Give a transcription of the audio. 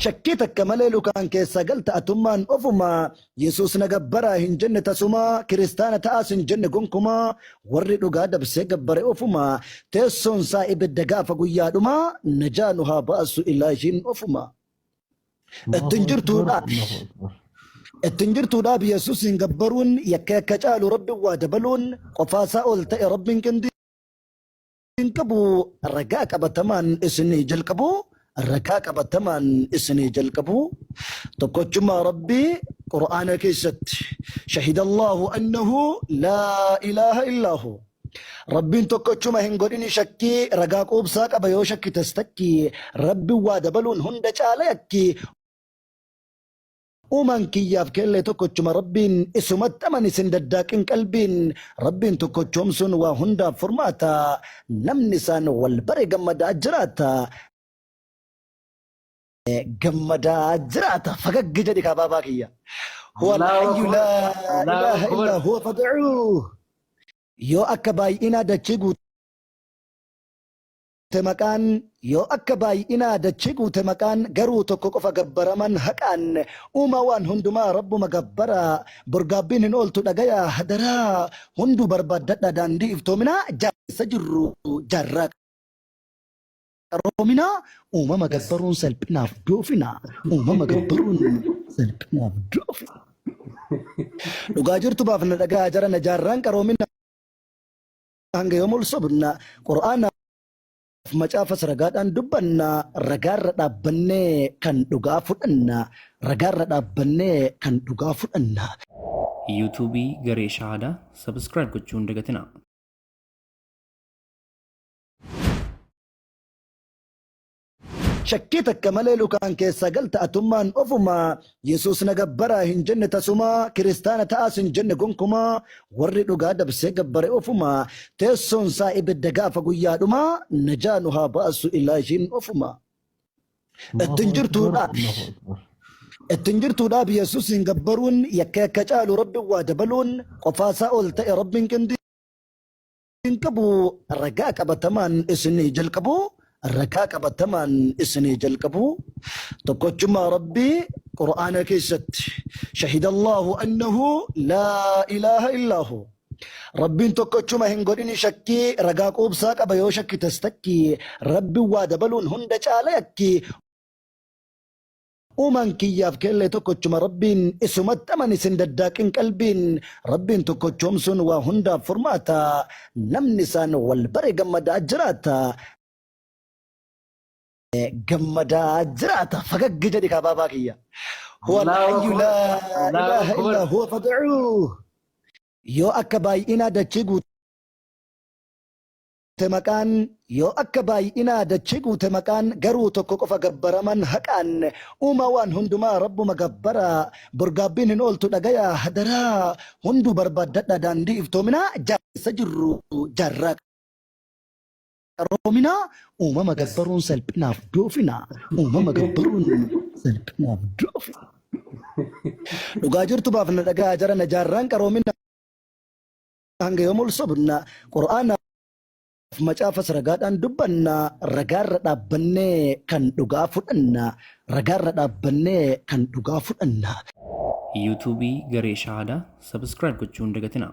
Shakkii takka malee lukaan keessaa galta atummaan ofuma. Yesuus na gabbaraa hin jenne tasumaa, kiristaana ta'aas hin jenne gonkumaa. Warri dhugaa dabsee gabbare ofuma. Teessoon isaa ibidda gaafa guyyaa dhumaa, najaa nu haa baasu ilaahiin ofuma. Ittiin Allahu jirtuu Akbar, dhaabi. Allahu Akbar. Ittiin jirtuu dhaabi Yesuusiin gabbaruun yakka yakka caalu Rabbiin waa dabaluun qofaasaa ol ta'e Rabbiin qindii hin qabu ragaa qabatamaan isinii jalqabu ragaa qabatamaan isinii jalqabu tokkochummaa Rabbii Qur'aana keessatti shahidallahu annahu laa ilaaha illaahu Rabbiin tokkochuma hin godhini shakkii ragaa quubsaa qaba yoo shakkitas takki Rabbiin waa dabaluun hunda caala yakki Uumaan kiyyaaf keellee tokkochuma Rabbiin isumatti amani sin daddaaqin qalbiin Rabbiin tokkochoomsuun waa hundaaf furmaata namni isaan wal bare gammadaa jiraata gammadaa jiraata fagaggi jedhi kaa baabaa kiyya huwa Allahu alhayyu Akbar. laa Allahu ilaaha Akbar. illaa huwa fad'uuh yoo akka baay'inaa dachii guute maqaan yoo akka baay'inaa dachii guute maqaan garuu tokko qofa gabbaraman haqaan uumaa waan hundumaa rabbuma gabbara borgaabbiin hin ooltu dhagayaa hadaraa hunduu barbaaddadha daandii iftoominaa jaarsa jirru jaarraa qaroominaa uumama gabbaruun salphinaaf doofina uumama gabbaruun salphinaaf doofina dhugaa jirtu baafna dhagaa jarana jaarraan qaroomina hanga yoom ol sobna qur'aanaaf macaafas ragaadhaan dubbanna ragaarra dhaabbannee kan dhugaa fudhanna ragaarra dhaabbannee kan dhugaa fudhanna. Yuutuubii Garee Shahaadaa Subscribe gochuu hin dagatinaa. Shakkii takka malee lukaan keessaa galta atummaan ofuma Yesuus na gabbaraa hin jenne tasumaa kiristaana ta'aas hin jenne gonkumaa warri dhugaa dabsee gabbare ofuma teessoon isaa ibidda gaafa guyyaa dhumaa najaa nu haa baasu ilaahiin ofuma. Allahu Ittiin jirtuu Akbar, dhaabi. Allahu Akbar. Ittiin jirtuu dhaabi Yesuusiin gabbaruun yakka yakka caalu Rabbiin waa dabaluun qofaasaa ol ta'e Rabbiin qindii hin qabu ragaa qabatamaan isinii jalqabu ragaa qabatamaan isinii jalqabu tokkochummaa Rabbii Qur'aana keessatti shahidallahu annahu laa ilaaha illaahu Rabbiin tokkochuma hin godhini shakkii ragaa quubsaa qaba yoo shakkitas takki Rabbiin waa dabaluun hunda caala yakki Uumaan kiyyaaf keellee tokkochuma Rabbiin isumatti amani sin daddaaqin qalbiin Rabbiin tokkochoomsuun waa hundaaf furmaata namni isaan wal bare gammadaa jiraata gammadaa jiraata fagaggi jedhi kaa baabaa kiyya huwa Allahu alhayyu Akbar. laa Allahu ilaaha Akbar. illaa huwa fad'uuh yoo akka baay'inaa dachii guute maqaan yoo akka baay'inaa dachii guute maqaan garuu tokko qofa gabbaraman haqaan uumaa waan hundumaa rabbuma gabbara borgaabbiin hin ooltu dhagayaa hadaraa hunduu barbaaddadha daandii iftoominaa jaarsa jirru jaarraa qaroominaa uumama gabbaruun salphinaaf doofina uumama gabbaruun salphinaaf doofina dhugaa jirtu baafna dhagaa jarana jaarraan qaroomina hanga yoom ol sobna qur'aanaaf macaafas ragaadhaan dubbanna ragaarra dhaabbannee kan dhugaa fudhanna ragaarra dhaabbannee kan dhugaa fudhanna. Yuutuubii Garee Shahaadaa Subscribe gochuu hin dagatinaa.